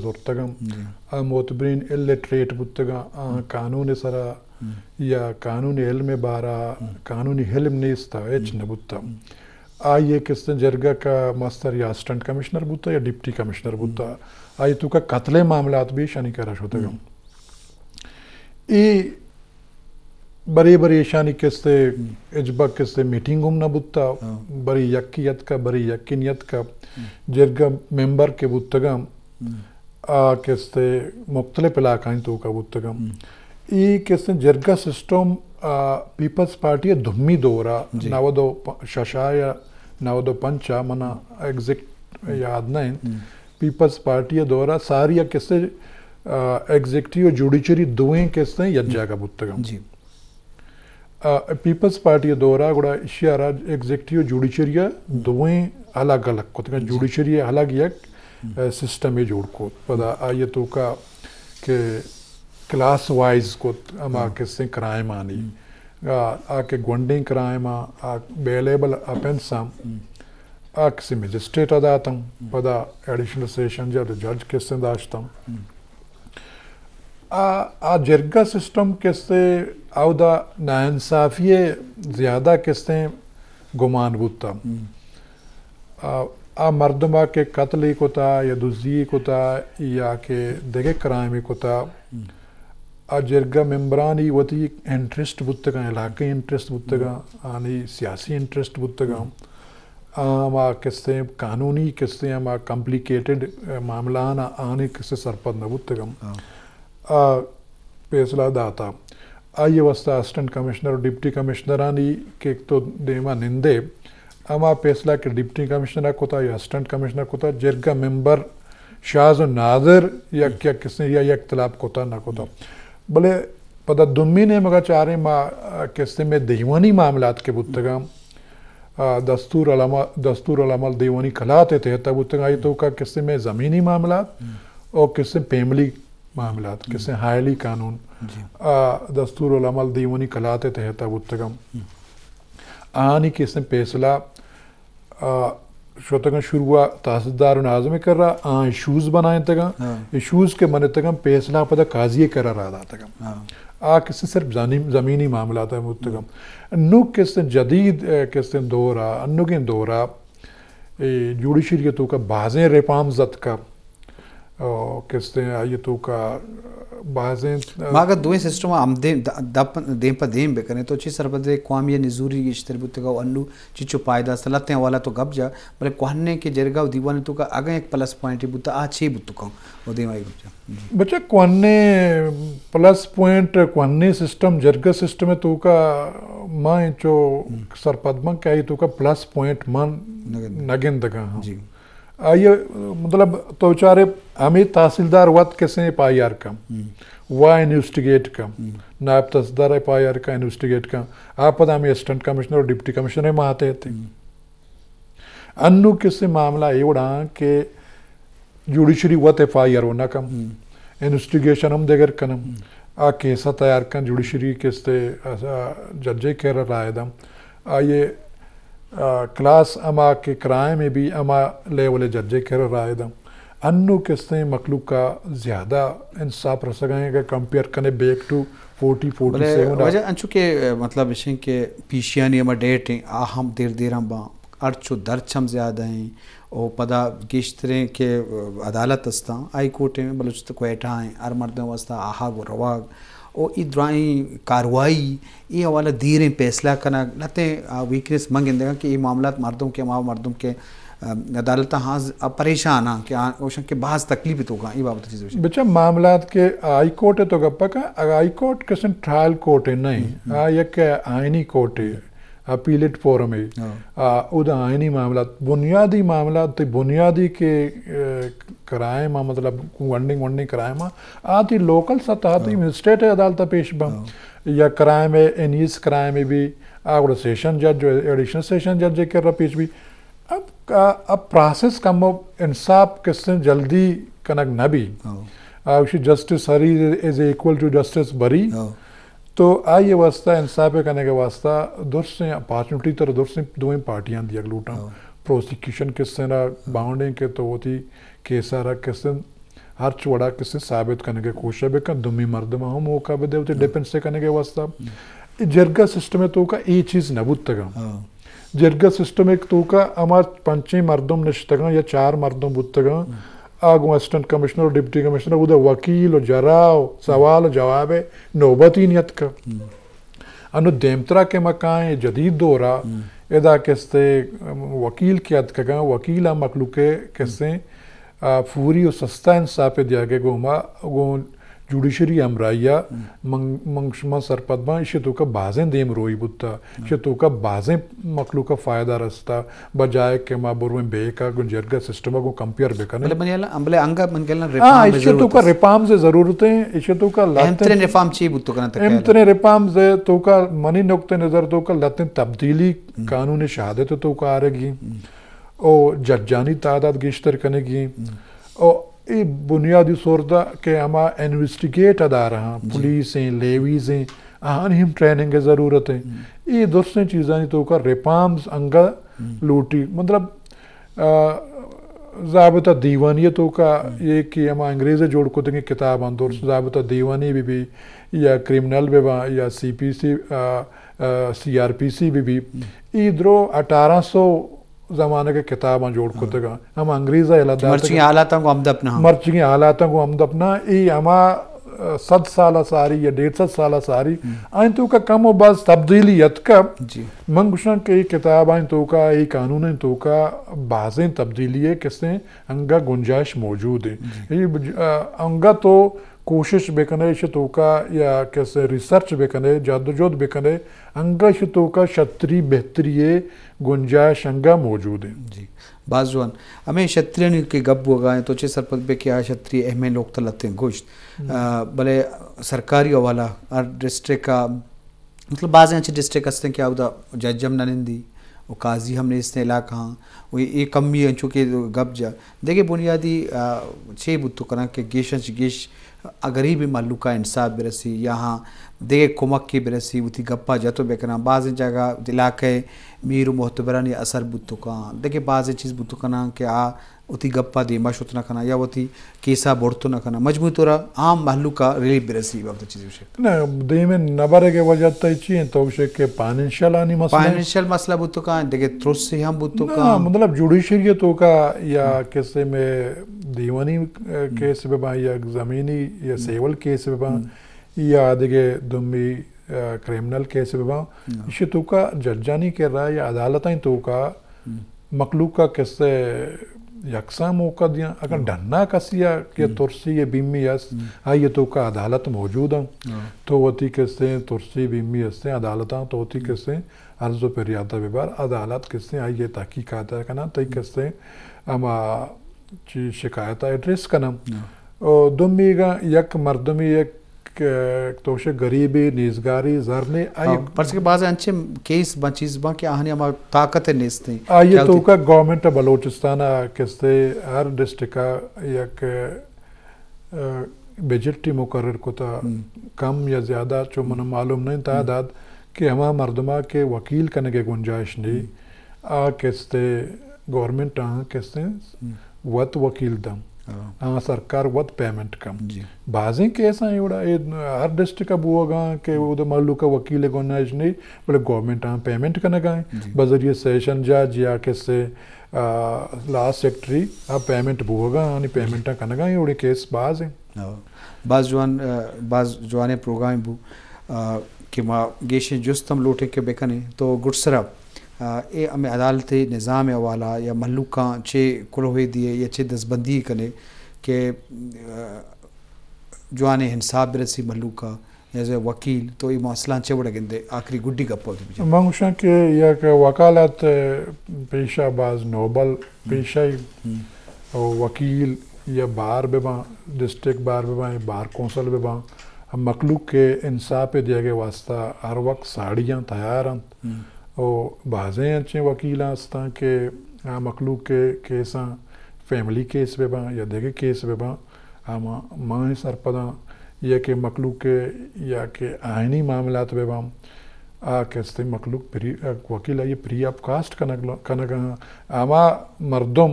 زرتگاں۔ جی۔ آ معتبرین الٹریٹ بوتگاں، آ ہم۔ قانون سرا ہم۔ یا قانون علم بارا، ہم۔ قانونی علم نیستا، ہچ ہم۔ نہ بوتا۔ ہم۔ آئی ء کستیں جرگہ کا مستر یا اسسٹنٹ کمشنر بوتا یا ڈپٹی کمشنر بوتا۔ ہم۔ آئی توکا قتل معاملات بھی شانی کرا شتگاں۔ ہم۔ اے برے برے ایشانی کسے ہم۔ اجبا کسے میٹنگ ہم نہ بوتا، ہاں۔ برے یکی یتکا، برے یکی نیتکا۔ ہم۔ جرگہ ممبر کے بوتگاں، ہم۔ آ کسے مختلف علاقائیں توکا بوتگاں۔ ہم۔ ای کسے جرگہ سسٹم، آ، پیپلز پارٹی دومی دورا، جی۔ نود و پ-، ششا یا نود و پنچا، منا ایگزیکٹ ہم۔ یاد نہ انت۔ ہم۔ پیپلز پارٹی ء دورا ساری ء کسے، آ، ایگزیکٹیو و جوڈیشری دوئیں کسے یک ہم۔ جاگہ بوتگاں۔ جی۔ آ، پیپلز پارٹی ء دورا گڑا ایشی ء را ایگزیکٹیو و جوڈیشری ء ہم۔ دوئیں الگ الگ کتگاں۔ جی۔ جوڈیشری ء الگ یک، ہم۔ آ، سسٹم ء جوڑ کت۔ پدا ہم۔ آئی ء توکا کہ کلاس وائز کت، ہما ہاں۔ کسے کرائم آنی۔ ہم۔ آ، آ کہ گونڈیں کرائم آ، آ بیلیبل اپنس آ، ہم۔ آ کسے مجسٹریٹ ء داتاں، ہم۔ پدا ایڈیشنل سیشن جج، جج کسے داشتاں۔ ہم۔ آ، آ جرگہ سسٹم کسے اودا ناانصافی زیادہ کسے گمان بوتا۔ ہم۔ آ، آ مردم آ کہ قتل کتا یا دزی کتا یا کہ دگہ کرائم کتا، ہم۔ آ جرگہ ممبرانی وتی انٹرسٹ بوتگاں، علاقائی انٹرسٹ بوتگاں، ہم۔ آنی سیاسی انٹرسٹ بوتگاں۔ ہم۔ آ ہما کسے قانونی کسے ہما کمپلیکیٹڈ، اے، معاملہ آنا آنی کسے سرپد نہ بوتگاں۔ ہاں۔ آ فیصلہ داتا۔ آئی واسطہ اسسٹنٹ کمشنر و ڈپٹی کمشنرانی کہ تو دیما نندے، ہما فیصلہ کہ ڈپٹی کمشنر کتا یا اسسٹنٹ کمشنر کتا، جرگہ ممبر شاز و نادر یک، یک کسے یا یک اختلاف کتا نہ کتا۔ بلے پدا دومی نیمگا چاریں ما، آ، کسے میں دیوانی معاملات کے بوتگاں، آ، دستور العمل، دستور العمل دیوانی کلات تحت بوتگاں، آئی توکا کسے میں زمینی معاملات ہم۔ اور کسے فیملی معاملات، ہم۔ کسے حائلی قانون، جی۔ آ، دستور العمل دیوانی کلات تحت بوتگاں۔ ہم۔ آنی کسے فیصلہ، آ، شتگاں شروع تحصیلدار و ناظم کرا، آ ایشوز بنائینتگاں، ہاں۔ ایشوز کے منتگاں، فیصلہ پدا قاضی کرا را داتگاں۔ ہاں۔ آ کسے صرف زانی-، زمینی معاملات بوتگاں۔ ہم۔ نو کسے جدید، اے، کسے دورا، انوگیں دورا، اے جوڈیشری توکا بازیں ریفارمز اتکا، او، کسے آئی توکا بازیں، ما اگر دوئیں سسٹم ہم دیم، د-، دپ، دیم پہ دیم بکنیں تو چی سرپد قومی نزوری گیشتر بوتگا و انو چی چو پائدہ است؟ لتیں حوالہ تو گپ جا، بلے کوہنیں کہ جرگہ و دیوان توکا اگاں یک پلس پوائنٹ بوتا، آ چی بوتکاں؟ و دیم آئی گپ جا۔ جی۔ بچہ کوہنیں پلس پوائنٹ، کوہنیں سسٹم، جرگہ سسٹم توکا ما انچو ہم۔ سرپد من کہ آئی توکا پلس پوائنٹ من نگندگاں۔ نگندگاں ہم۔ جی۔ آئی، مطلب، تو چارے ہمیں تحصیلدار وت کسے ایف آئی آر کم، ہم۔ وا انویسٹیگیٹ کم، ہم۔ نائب تحصیلدار ایف آئی آر کا انویسٹیگیٹ کم، آ پدا ہمیں اسسٹنٹ کمشنر اور ڈپٹی کمشنر ماتے تھے۔ ہم۔ انو کسے معاملہ اے وڑا کہ جوڈیشری وت ایف آئی آر و نہ کم، ہم۔ انویسٹیگیشن ہم دگر کنم۔ ہم۔ آ کیسا تیار کن، جوڈیشری کسے، آ، ججے کرا رائے دم۔ آئیے، آ، کلاس ہما کہ کرائم بھی ہما لیول ججے کرا رائے دم۔ انو کسے مخلوق کا زیادہ انصاف رسگائیں اگر کمپیئر کنے بیک ٹو فورٹی، فورٹی سیون۔ وجہ انچو کہ، مطلب، اشیں کہ پیشیانی ہما ڈیٹ ہیں، آ ہم دیر دیر ہم باں۔ ارچ و درچ ہم زیادہ ہیں، و پدا گیشتریں کہ عدالت استاں، ہائی کورٹ ہیں، بلوچستان کوئٹہ ہیں، ہر مردم واسطہ آہگ و رواگ، و ای درائیں کاروائی، ای حوالہ دیریں فیصلہ کنگ، لہتیں، آ، ویکنس من گندگاں کہ ای معاملات مردم کے، ہما مردم کے، آ، عدالت ہاں ز-، آ، پریشان ہاں کہ آ، اوشن کے باز تکلیف تو کاں، ای بابت چیز اوشن۔ بچہ معاملات کے ہائی کورٹ تو گپا کا، اگر ہائی کورٹ کسن ٹرائل کورٹ نہیں، ہم، ہم۔ آ یک آئینی کورٹ ہے۔ اپیلیٹ فورم ء، ہاں۔ آ، اودا آئینی معاملات، بنیادی معاملات، تئی بنیادی کہ، اے، کرائم آ، مطلب، ونڈنگ، ونڈنگ کرائم آ، آ تئی لوکل سطح، تئی ہاں۔ اسٹیٹ عدالت پیش بم۔ ہاں۔ یا کرائم ء، انیس کرائم ء بھی، آ گڑا سیشن جج، ایڈیشنل سیشن جج ء کرا پیش بھی۔ اب، آ، اب پراسس کم انصاف کسے جلدی کنگ نہ بھی۔ ہاں۔ آ، اسی جسٹس ہری از اکول ٹو جسٹس بری۔ ہاں۔ تو آئی واسطہ، انصاف کنگ واسطہ درسیں اپارچونٹی تر درسیں دوئیں پارٹیاں دیگ لوٹاں۔ ہاں۔ پروسیکیوشن کسے نا باؤنڈیں کہ تو وتی کیس ء را کسے ہرچ وڑا کسے ثابت کنگے کوشش بکن، دومی مردم ہم موقع بدے وتی ڈیفنس کنگے واسطہ۔ اے جرگہ سسٹم توکا اے چیز نہ بوتگاں۔ جرگہ سسٹم ایک توکا ہما پنچیں مردم نشتگاں یا چار مردم بوتگاں، آ گوں اسسٹنٹ کمشنر و ڈپٹی کمشنر، اودا وکیل و جرا و سوال و جواب نوبتی نیتکا۔ انو دیمترا کہ ما کائیں جدید دورا، ادا کستے وکیل کہ اتکگاں، وکیل ہم مخلوق کسے، آ، فوری و سستا انصاف دیگے گوں ما، گوں جوڈیشری ہمراہیا من، من شما سرپد باں، ایشی توکا بازیں دیم روئی بوتا، ایشی توکا بازیں مخلوق فائدہ رستا، بجائے کہ ما برویں بیکا گوں جرگہ سسٹم گوں کمپیئر بکنیں۔ بلے منی ہیالا، بلے انگا منی ہیالا ہاں، ریفارم ایشی توکا ریفارمز ضرورت ہیں، ایشی توکا اہم ترین ریفارم چی بوت کناں تکا؟ اہم ترین ریفارمز توکا منی نقطہ نظر توکا لتیں تبدیلی قانون شہادت توکا آرگی۔ او ججانی تعداد گیشتر کنگی۔ او اے بنیادی صورت کہ ہما انویسٹیگیٹ ادارہ ہاں، پولیس ہیں، لیویز ہیں، آہانی ہم ٹریننگ ضرورت ہیں۔ اے درستیں چیزانی توکا ریفارمز انگا لوٹی۔ مطلب، آ، ضابطہ دیوانی توکا یہ کہ ہما انگریز جوڑ کتگیں کتاب اندر ضابطہ دیوانی بھی بھی یا کرمنل بھی با یا سی پی سی، آ، آ، سی آر پی سی بھی بھی۔ اے درو اٹھارہ سو زمانگ کتاباں جوڑ کتگاں۔ ہم انگریز ء یلہ داتگ۔ مرچیگیں حالاتاں گوں ہمدپ نہ۔ مرچیگیں حالاتاں گوں ہمدپ نہ۔ اے ہما، آ، صد سال ساری یا ڈیڑھ صد سال ساری آئیں توکا کم و باز تبدیلی اتکا۔ جی۔ من گوشاں کہ اے کتاباں توکا، اے قانوناں توکا بازیں تبدیلی ہے، کسے انگا گنجائش موجود ہے۔ جی۔ اے بج-، آ، انگا تو کوشش بکنے، ایشی توکا یا کسے ریسرچ بکنے، جدوجہد بکنے، انگا ایشی توکا شتری بہتری ہے، گنجائش انگا موجود ہے۔ جی، باز جوان۔ ہمیں شتریانی کہ گپ بوگا ہیں، تو چے سرپد بے کہ آ شتری اہمیں لوگ تلتیں گوشت۔ آ، بلے سرکاری حوالہ ہر ڈسٹرکٹ کا، مطلب، بعض انچیں ڈسٹرکٹ ہستیں کہ اودا جج ہم نہ نندی و قاضی ہم نیستیں علاقہ ہاں، و اے کمی انچو کہ گپ جا۔ دگہ بنیادی، آ، چے بوت کناں کہ گیش انچ گیش غریب مہلوکا انصاف برسی یا ہاں دگہ کمک کے برسی، وتی گپا جت و بکناں۔ بعض جاگہ علاقہ میر و معتبرانی اثر بوت کاں، دگہ بعض چیز بوت کناں کہ آ وتی گپا دیما شت نہ کناں یا وتی کیسا برت نہ کناں۔ مجموعی طورا عام مہلوکا ریلیف برسی بابت چیزی وشے۔ نہ، دیمے نہ برگ ء وجہ تئی چی انت؟ تو گوشے کہ فائنینشل آنی مسئلہ انت؟ فائنینشل مسئلہ بوت کاں، دگہ ترسے ہم بوت نہ، کاں۔ مطلب جوڈیشری توکا یا کسے میں دیوانی، ا، کیس بہ باں یا زمینی یا سیول کیس بہ باں یا دگہ دومی، ا، کریمنل کیس بہ باں۔ ایشی توکا ججانی کرا یا عدالتانی توکا مخلوق ء کسے یکساں موقع دیاں۔ اگر ڈنا کسی ء کہ ترسی ء بیمی است، آئی ء توکا عدالت موجود ہیں۔ تو وتی کسے ترسی بیمی استیں عدالتاں، تو وتی کسے عرض و پریادا ببر، عدالت کسے آئی ء تحقیقات ء کناں، تئی کسے ہما چی شکایت ء ایڈریس کناں۔ او دومیگا یک مردمی یک، ا، توشے غریبی، نیزگاری، زر نے، آئی پرچہ کہ بعض انچیں کیس باں، چیز باں کہ آہانی ہما طاقت نیستیں۔ آئی توکا گورنمنٹ بلوچستان ء کسے ہر ڈسٹرکٹ ء یک، ا، بجٹ ٹی مقرر کتا، کم یا زیادہ چو من معلوم نہیں تعداد، کہ ہما مردما کہ وکیل کنگے گنجائش نہیں، آ کستے گورنمنٹ آں کستے وت وکیل دم۔ آ سرکار وت پیمنٹ کم۔ بازیں کیس ہیں ایوڑا، اے ہر ڈسٹرکٹ بوگا کہ او ملوک وکیل گنجائش نہیں، بلے گورنمنٹ آں پیمنٹ کنگا ہیں۔ بذریعہ سیشن جج یا کسے، آ، لا سیکرٹری آ پیمنٹ بوگا، آنی پیمنٹ کنگا ہیں، اوڑے کیس باز ہیں۔ باز جوان، آ، باز جوانیں پروگرام بو، آ، کہ ما گیشیں جست ہم لوٹیں کہ بکنیں۔ تو گڈسرا، آ، اے ہمیں عدالت نظام حوالہ یا ملوکاں چے کلوہے دیے یا چے دستبندی کنے کہ، آ، جوانیں انصاف برسی ملوکا، ایز اے وکیل، تو اے مسئلہ چے وڑا گندے؟ آخری گڈی گپ ہوتی بجا۔ من گوشاں کہ یک وکالت پیشہ باز نوبل پیشہ، وکیل یا بار بباں، ڈسٹرکٹ بار بباں، بار کونسل بباں، مخلوق کے انصاف دیگے واسطہ ہر وقت ساڑیاں تیار انت۔ او بازیں انچیں وکیلاں ہستاں کہ آ مخلوق کے کیساں، فیملی کیس بباں یا دگہ کیس بباں، ہما ماہیں سرپداں یا کہ مخلوق یا کہ آئینی معاملات بباں، آ کستے مخلوق پری، وکیل آئی پری آف کاسٹ کنگ، کنگا، ہما مردم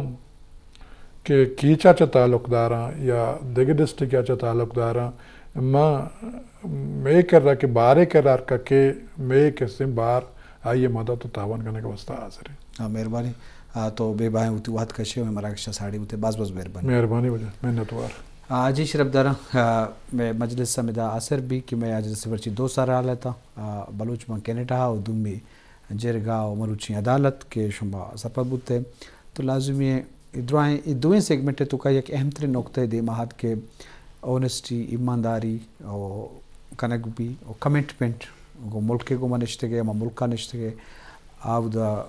کہ کیچ ءَ چہ تعلق داراں یا دگہ ڈسٹرکٹ ءَ چہ تعلق داراں، ما مئے کرا کہ بارے کرا ہر ککے مئے کسیں بار آئی ءِ مدد ءُ تعاون کنگ ءِ واستہ حاضر ایں۔ آ، مہربانی۔ آ، تو بے بھائیں وتی وہد کشے ءُ مراگش ءَ ساڑی بوتے۔ باز باز مہربانی۔ مہربانی واجہ، منت وار۔ آ، جی شرف داراں، آ، مئے مجلس ہمدا آسر بی کہ مئے آ جلسے مرچی دو سر حالت آ، آ، بلوچ ماں کینیڈا ءُ دومی جرگہ ءُ مروچی عدالت کہ شما سرپد بوتے، تو لازمی ایں اے دراہیں، اے دوئیں سیگمنٹ ءِ توکا یک اہم ترین نقطہ دیما ات کہ اونیسٹی، ایمانداری ءُ کنگ بی ءُ کمٹمنٹ گوں ملک ءَ گوما نشتگ ءَ، ہما ملک ءَ نشتگ ءَ، آودا